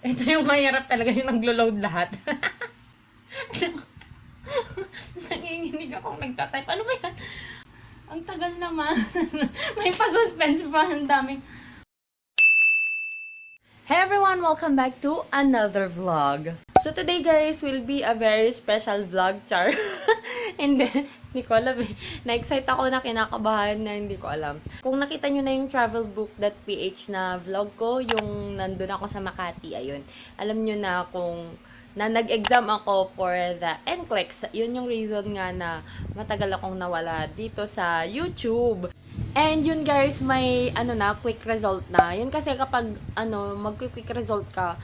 Ito yung mahirap talaga yung naglo-load lahat. Nanginginig akong nagtatype. Ano ba yan? Ang tagal naman. May pa-suspense pa. Ang daming. Hey everyone! Welcome back to another vlog. So today guys will be a very special vlog, char. And then, hindi ko alam eh. Na-excite ako na kinakabahan na hindi ko alam. Kung nakita nyo na yung travelbook.ph na vlog ko, yung nandun ako sa Makati, ayun. Alam nyo na kung nag-exam ako for the NCLEX. Yun yung reason nga na matagal akong nawala dito sa YouTube. And yun guys, may quick result na. Yun kasi kapag mag-quick result ka,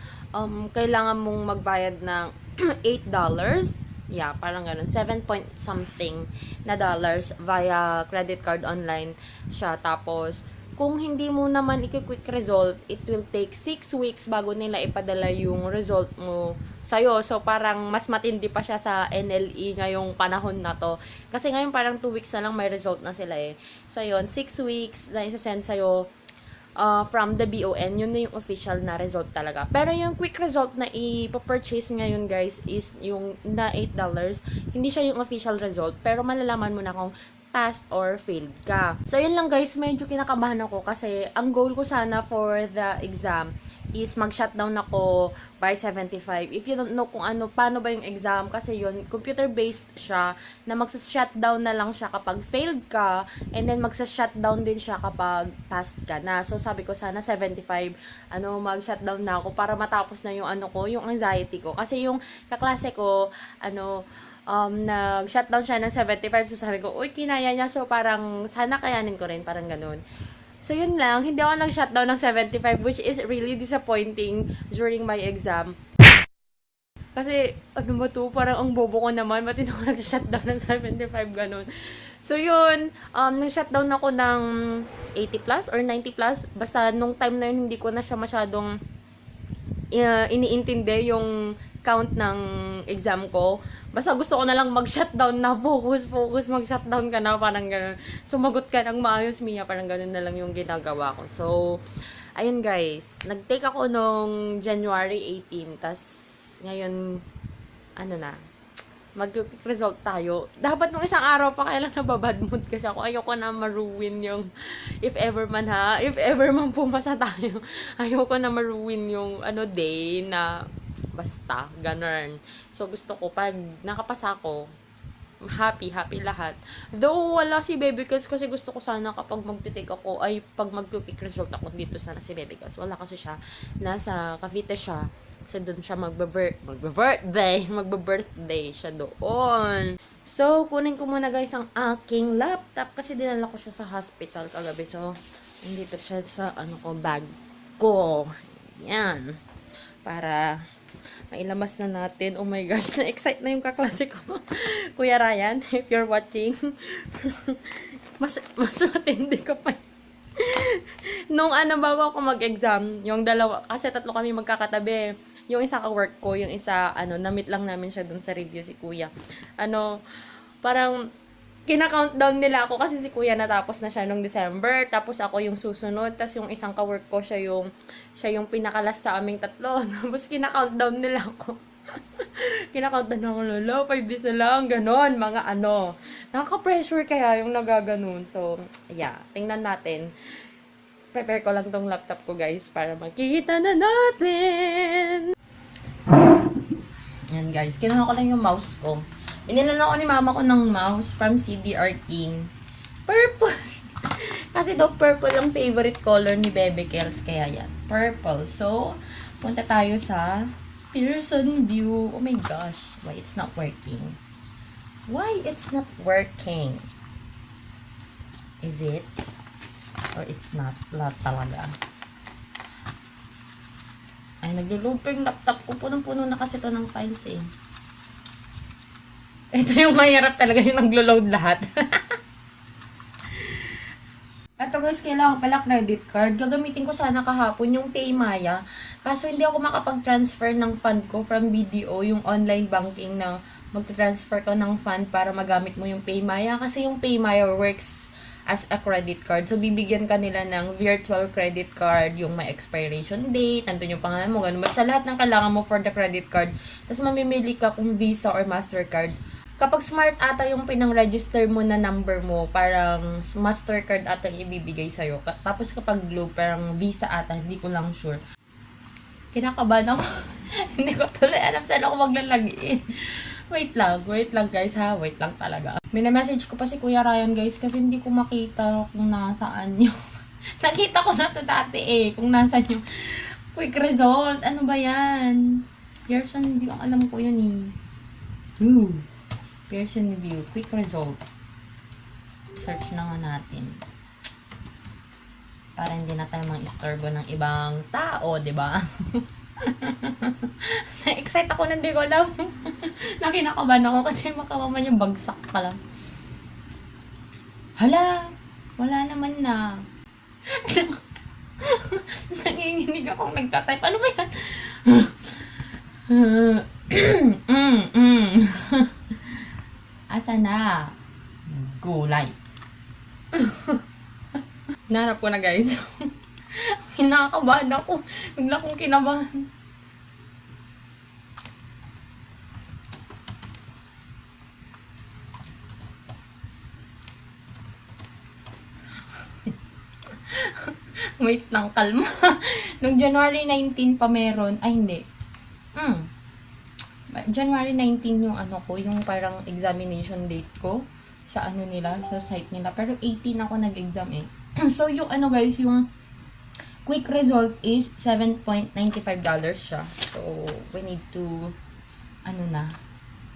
kailangan mong magbayad ng $8. Yeah, parang ganun. 7 point something na dollars via credit card online siya. Tapos, kung hindi mo naman i-quick result, it will take 6 weeks bago nila ipadala yung result mo sa'yo. So, parang mas matindi pa siya sa NLE ngayong panahon na to. Kasi ngayon parang 2 weeks na lang may result na sila eh. So, yun, 6 weeks na isa-send sa'yo from the BON. Yun na yung official na result talaga. Pero yung quick result na i-purchase ngayon guys is yung na $8. Hindi siya yung official result. Pero malalaman mo na kung passed or failed ka. So, yun lang guys, medyo kinakabahan ako kasi ang goal ko sana for the exam is mag-shutdown ako by 75. If you don't know kung paano ba yung exam, kasi yun, computer-based siya, na magsa-shutdown na lang siya kapag failed ka, and then magsa-shutdown din siya kapag passed ka na. So, sabi ko sana 75, mag-shutdown na ako para matapos na yung yung anxiety ko. Kasi yung kaklase ko, nag-shutdown siya ng 75. So, sabi ko, uy, kinaya niya. So, parang, sana kayanin ko rin. Parang ganun. So, yun lang. Hindi ako nag-shutdown ng 75, which is really disappointing during my exam. Kasi, ba to? Parang ang bobo ko naman. Ba't hindi ako nag-shutdown ng 75, ganun. So, yun. Nag-shutdown ako ng 80 plus or 90 plus. Basta, nung time na yun, hindi ko na siya masyadong iniintindi yung count ng exam ko. Basta gusto ko na lang mag-shutdown na, focus, mag-shutdown ka na, parang gano'n. Sumagot ka ng maayos, Mia, parang gano'n na lang yung ginagawa ko. So, ayun guys, nag-take ako nung January 18, tas ngayon, mag-quick result tayo. Dapat nung isang araw pa kaya lang nababad mood kasi ako. Ayoko na maruin yung, if ever man pumasa tayo, ayoko na maruin yung, day na, basta, ganun. So, gusto ko, pag nakapasa ko, happy lahat. Though, wala si Baby Girls kasi gusto ko sana kapag magtitake ako, ay pag mag-quick result ako, dito sana si Baby Girls. Wala kasi siya, nasa Cavite siya. Kasi doon siya magbe-birthday siya doon. So, kunin ko muna guys ang aking laptop kasi dinala ko siya sa hospital kagabi. So, nandito siya sa bag ko. Yan. Para mailabas na natin. Oh my gosh, na-excite na yung kaklase ko. Kuya Ryan, if you're watching, mas matindi ka pa. Nung bago ako mag-exam, yung dalawa, kasi tatlo kami magkakatabi. Yung isa ka-work ko, yung isa, na-meet lang namin siya dun sa review si Kuya. Parang, kina-countdown nila ako kasi si Kuya natapos na siya nung December, tapos ako yung susunod, tapos yung isang ka-work ko, siya yung pinakalas sa aming tatlo. Tapos kina-countdown nila ako. Kina-countdown ako, lolo, 5 days na lang, ganon, mga nakaka-pressure kaya yung nagaganon. So, yeah, tingnan natin. Prepare ko lang tong laptop ko, guys, para makikita na natin. Yan, guys, kinuha ko lang yung mouse ko. Binilan ako ni mama ko ng mouse from CDR King. Purple. Kasi daw purple ang favorite color ni Bebe Kels. Kaya yan. Purple. So, punta tayo sa Pearson View. Oh my gosh. Why it's not working? Why it's not working? Is it? Or it's not? Wala talaga. Ay, naglulupo yung laptop ko. Punong-puno na kasi ito ng files eh. Ito yung mahirap talaga yung naglo-load lahat. Ito guys, kailangan pala credit card. Gagamitin ko sana kahapon yung Paymaya. Kaso hindi ako makapag-transfer ng fund ko from BDO, yung online banking na mag-transfer ka ng fund para magamit mo yung Paymaya. Kasi yung Paymaya works as a credit card. So, bibigyan ka nila ng virtual credit card, yung may expiration date, nandun yung pangalan mo, ganun. Basta lahat ng kailangan mo for the credit card. Tapos, mamimili ka kung Visa or Mastercard. Kapag Smart ata yung pinang-register mo na number mo, parang Mastercard ata yung ibibigay sa'yo. Tapos, kapag Globe, parang Visa ata, hindi ko lang sure. Kinakabahan ako. Hindi ko tuloy alam saan ako maglalagin. Wait lang guys ha. Wait lang talaga. Minamessage ko pa si Kuya Ryan guys kasi hindi ko makita kung nasaan yung... Nakita ko na to dati eh. Kung nasaan yung quick result. Ano ba yan? Pearson View. Ang alam ko yun eh. Pearson View. Quick result. Search na nga natin. Para hindi na tayo mang-istorbo ng ibang tao, di ba? Na-excite ako ng di ko alam. Nakinakabahan ako kasi makamaman yung bagsak pa lang. Hala! Wala naman na. Nanginginig akong nagtatype. Ano ba yan? Asa na? Gulay. Narap ko na guys. Kinakabahan ako. Bigla kong kinabahan. Wait lang, kalma. Nung January 19 pa meron. Ay, hindi. January 19 yung ano ko, yung parang examination date ko sa ano nila, sa site nila. Pero 18 ako nag-exam eh. So, yung ano guys, yung quick result is $7.95 siya. So, we need to, ano na.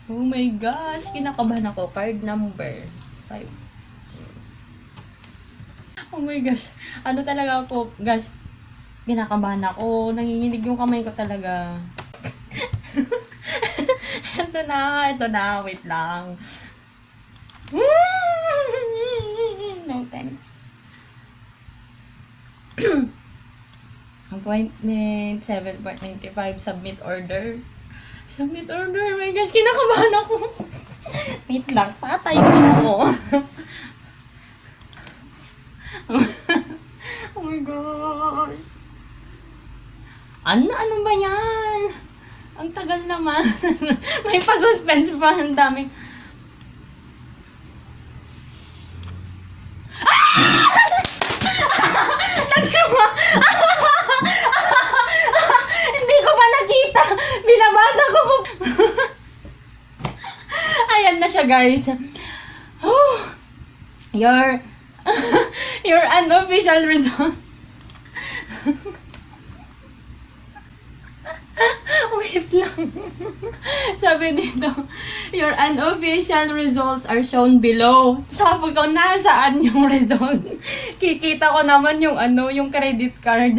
Oh my gosh, kinakabahan ako. Card number 5. Oh my gosh. Ano talaga ako, gosh. Kinakabahan ako. Nanginginig yung kamay ko talaga. Ito na. Wait lang. No thanks. Appointment 7.95. Submit order. Submit order. Oh my gosh, kinakabahan ako. Wait lang, tatayuin mo. Oh my gosh. Ano ba yan? Ang tagal naman. May pa-suspense pa. Ang daming. Nagsuma! Hindi ko pa nakita. Binabasa ko po. Ayan na siya, guys. Oh, your unofficial result. Wait lang. Sabi dito, your unofficial results are shown below. Sabi ko, nasaan yung result? Kikita ko naman yung ano, yung credit card.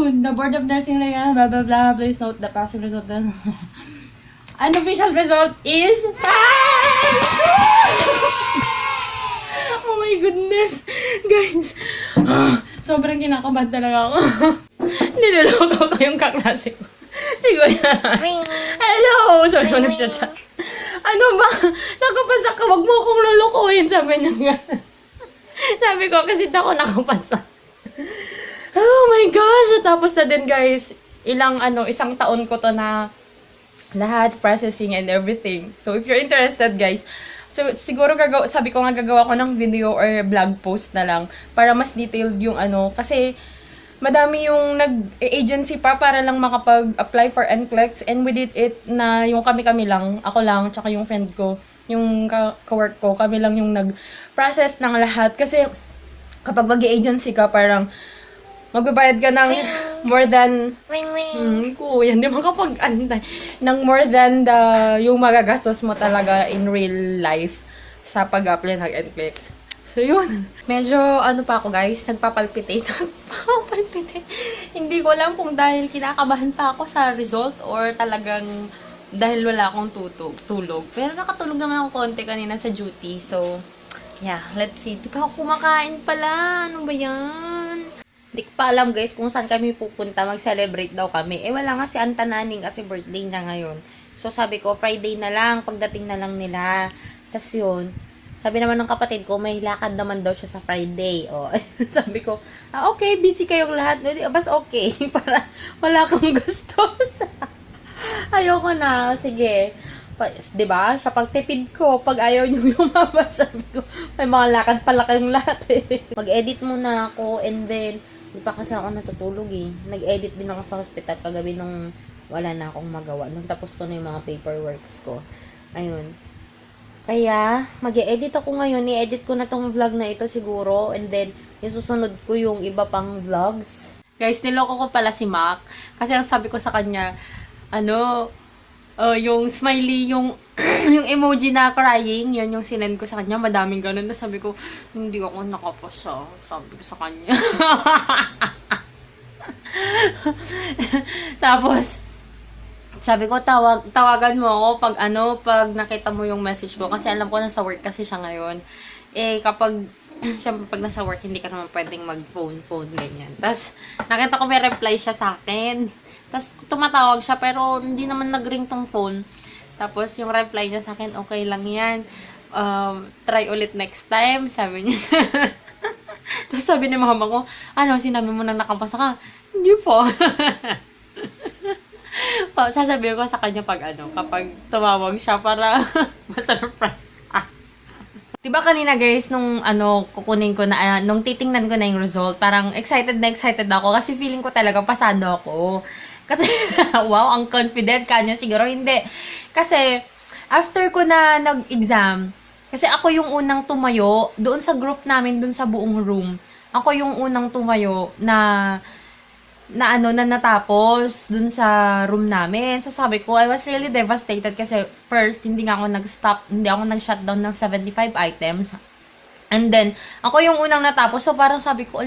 The Board of Nursing, blah, blah, blah. Please note the passive result. Unofficial result is 5! Oh my goodness. Guys, sobrang kinakabahan talaga ako. Niloloko ko yung kaklase ko. Sigo yan. Hello! Sorry, nagchat-chat. Ano ba? Nakapasa ka, wag mo akong lulukuhin. Sabi niya nga. Sabi ko, kasi ako nakapasa. Oh my gosh! Tapos na din guys, isang taon ko to na lahat, processing and everything. So, if you're interested guys, so, siguro sabi ko nga gagawa ko ng video or vlog post na lang para mas detailed yung ano. Kasi, madami yung nag-agency pa para lang makapag-apply for NCLEX. And we did it na yung kami-kami lang. Ako lang, tsaka yung friend ko, yung ka-work ko. Kami lang yung nag-process ng lahat. Kasi, kapag mag-agency ka, parang magbabayad ka ng more than kuya, hindi makapag-antay ng more than yung magagastos mo talaga in real life sa pag-apply ng NCLEX. So, yun. Medyo, pa ako guys, nagpapalpitate. Hindi ko alam kung dahil kinakabahan pa ako sa result or talagang dahil wala akong tulog. Pero nakatulog naman ako konti kanina sa duty. So, yeah, let's see. Di pa ako kumakain pala. Ano ba yan? Hindi ko pa alam guys kung saan kami pupunta. Mag-celebrate daw kami. Eh, wala nga si Anta Naning kasi birthday niya ngayon. So, sabi ko, Friday na lang. Pagdating na lang nila. Tapos yun, Sabi naman ng kapatid ko, may lakad naman daw siya sa Friday. O, sabi ko, okay, busy kayong lahat. Bas okay, para wala kang gastos. Ayoko na, sige. Diba? Sa pagtipid ko, pag ayaw niyong lumabas, sabi ko, may mga lakad pala kayong lahat eh. Mag-edit muna ako, and then, di pa kasi ako natutulog eh. Nag-edit din ako sa hospital kagabi nung wala na akong magawa. Nung tapos ko na yung mga paperworks ko. Ayun. Kaya, mag-e-edit ako ngayon. I-edit ko na tong vlog na ito siguro. And then, isusunod ko yung iba pang vlogs. Guys, niloko ko pala si Mac. Kasi ang sabi ko sa kanya, yung smiley, yung yung emoji na crying, yan yung sinend ko sa kanya. Madaming ganun. Na sabi ko, hindi ako nakapasa. Sabi ko sa kanya. Tapos, sabi ko, tawagan mo ako pag nakita mo yung message ko. Kasi alam ko nasa work kasi siya ngayon. Eh, siyempre pag nasa work, hindi ka naman pwedeng mag-phone, ganyan. Tapos, nakita ko may reply siya sa akin. Tapos, tumatawag siya, pero hindi naman nag-ring tong phone. Tapos, yung reply niya sa akin, okay lang yan. Try ulit next time, sabi niya. Tapos, sabi ni mama ko, sinabi mo na nakapasa ka? Hindi po. Sasabihin ko sa kanya kapag tumawag siya para ma-surprise. Diba kanina guys, nung kukunin ko na, nung titingnan ko na yung result, parang excited ako kasi feeling ko talaga pasado ako. Kasi, wow, ang confident kanyo. Siguro hindi. Kasi, after ko na nag-exam, kasi ako yung unang tumayo, doon sa group namin, doon sa buong room, ako yung unang tumayo na natapos dun sa room namin. So, sabi ko, I was really devastated kasi first, hindi ako nag-shutdown ng 75 items. And then, ako yung unang natapos. So, parang sabi ko,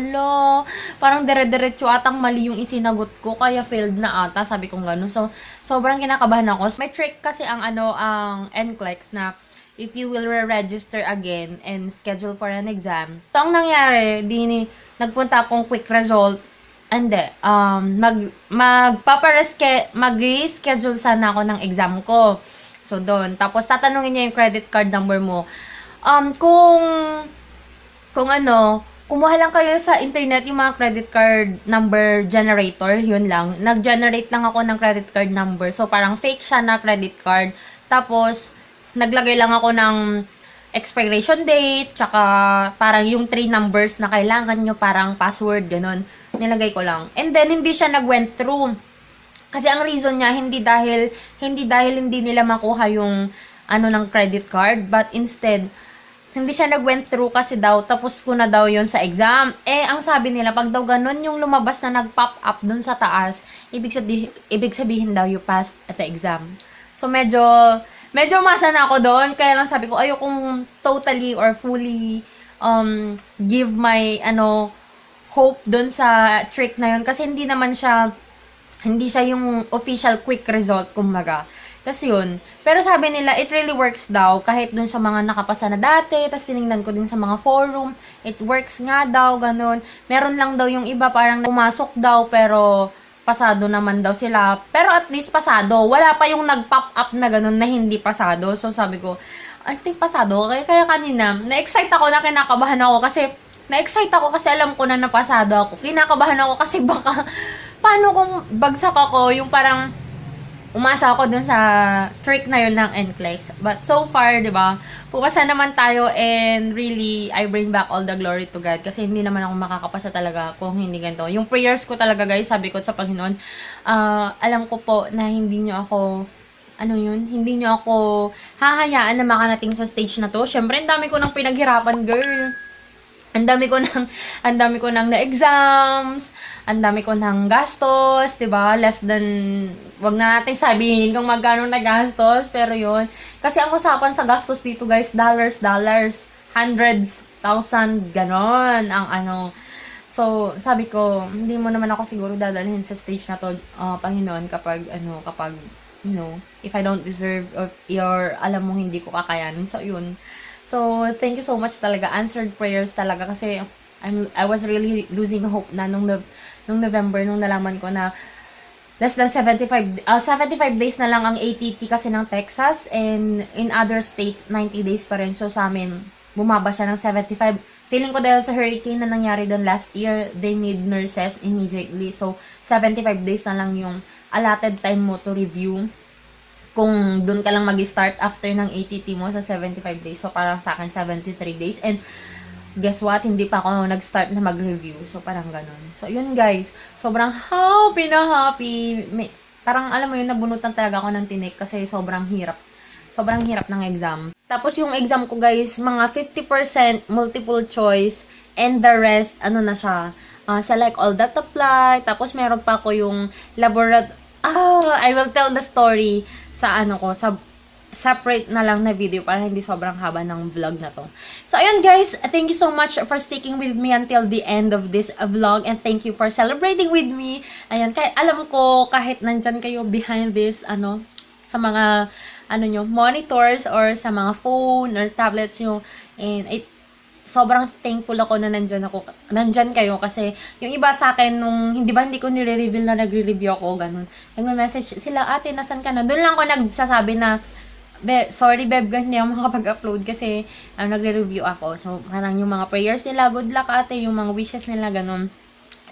parang dire-diretso atang mali yung isinagot ko, kaya failed na ata. Sabi ko gano'n. So, sobrang kinakabahan ako. May trick kasi ang NCLEX na if you will re-register again and schedule for an exam. So, ang nangyari, nagpunta akong quick result. Hindi. Mag-reschedule sana ako ng exam ko. So, doon. Tapos, tatanungin niya yung credit card number mo. Kumuha lang kayo sa internet yung mga credit card number generator. Yun lang. Nag-generate lang ako ng credit card number. So, parang fake siya na credit card. Tapos, naglagay lang ako ng expiration date, tsaka parang yung 3 numbers na kailangan nyo, parang password, ganun. Nilagay ko lang. And then, hindi siya nag-went through. Kasi ang reason niya, hindi dahil hindi nila makuha yung ng credit card, but instead, hindi siya nag-went through kasi daw, tapos ko na daw yon sa exam. Eh, ang sabi nila, pag daw ganun yung lumabas na nag-pop up dun sa taas, ibig sabihin daw you passed at the exam. So, medyo masa na ako doon, kaya lang sabi ko, ayokong totally or fully give my hope doon sa trick na yun kasi hindi siya yung official quick result kumbaga. Tapos yun. Pero sabi nila, it really works daw kahit doon sa mga nakapasa na dati. Tapos tinignan ko din sa mga forum, it works nga daw, ganun. Meron lang daw yung iba parang pumasok daw pero pasado naman daw sila. Pero at least pasado. Wala pa yung nag-pop up na ganun na hindi pasado. So sabi ko, I think pasado. Kaya kanina, na-excite ako na kinakabahan ako kasi alam ko na napasado ako. Kinakabahan ako kasi baka, paano kung bagsak ako, yung parang, umasa ako dun sa trick na yun ng NCLEX. But so far, di ba, pumasa naman tayo and really, I bring back all the glory to God kasi hindi naman ako makakapasa talaga kung hindi ganito. Yung prayers ko talaga guys, sabi ko sa Panginoon, alam ko po na hindi nyo ako hahayaan na makarating sa stage na to. Syempre, ang dami ko nang pinaghirapan, girl. Ang dami ko nang na-exams, ang dami ko nang gastos, 'di ba? Wag na natin sabihin kung magkano na gastos, pero 'yun. Kasi ang usapan sa gastos dito, guys, dollars, hundreds, thousand, ganon ang So, sabi ko, hindi mo naman ako siguro dadalhin sa stage na to, Panginoon, kapag if I don't deserve your, alam mo, hindi ko kakayanin. So, yun. So, thank you so much talaga. Answered prayers talaga kasi I was really losing hope na nung November, nung nalaman ko na less than 75 days na lang ang ATT kasi ng Texas, and in other states, 90 days pa rin. So, sa amin, bumaba siya ng 75. Feeling ko dahil sa hurricane na nangyari doon last year, they need nurses immediately. So, 75 days na lang yung allotted time mo to review. Kung doon ka lang mag-start after ng ATT mo sa 75 days. So, parang sa akin, 73 days. And, guess what? Hindi pa ako nag-start na mag-review. So, parang ganun. So, yun guys. Sobrang happy na happy. Parang, alam mo yun, nabunutan talaga ako ng tinik kasi sobrang hirap. Sobrang hirap ng exam. Tapos, yung exam ko guys, mga 50% multiple choice. And the rest, ano na siya, select all that apply. Tapos, meron pa ako yung I will tell the story sa sa separate na lang na video para hindi sobrang haba ng vlog na to. So, ayun guys, thank you so much for sticking with me until the end of this vlog and thank you for celebrating with me. Ayan, alam ko kahit nandyan kayo behind this, sa mga, monitors or sa mga phone or tablets nyo, and sobrang thankful ako na nandyan kayo kasi yung iba sa akin nung hindi ko nire-reveal na nagre-review ako, ganun. Nagme-message sila, ate, nasan ka na? Doon lang ako nagsasabi na, sorry beb, hindi ako makapag-upload kasi nagre-review ako. So, parang yung mga prayers nila, good luck ate, yung mga wishes nila, ganun.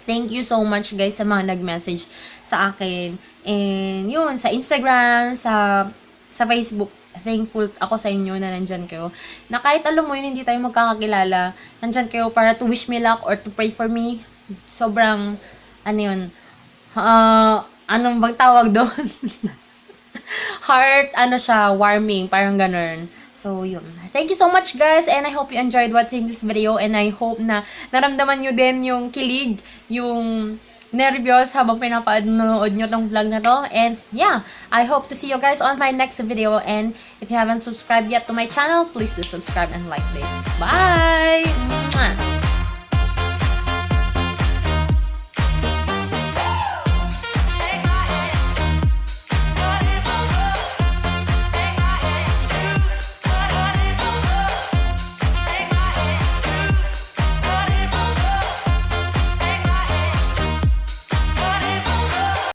Thank you so much guys sa mga nag-message sa akin. And yun, sa Instagram, sa Facebook, thankful ako sa inyo na nandyan kayo. Na kahit alam mo yun, hindi tayo magkakakilala, nandyan kayo para to wish me luck or to pray for me. Sobrang, anong bang tawag doon? Heart, warming, parang ganun. So, yun. Thank you so much, guys, and I hope you enjoyed watching this video, and I hope na naramdaman nyo din yung kilig, yung nervyos habang pinapanood nyo tong vlog na to. And yeah, I hope to see you guys on my next video. And if you haven't subscribed yet to my channel, please do subscribe and like this. Bye! Mwah!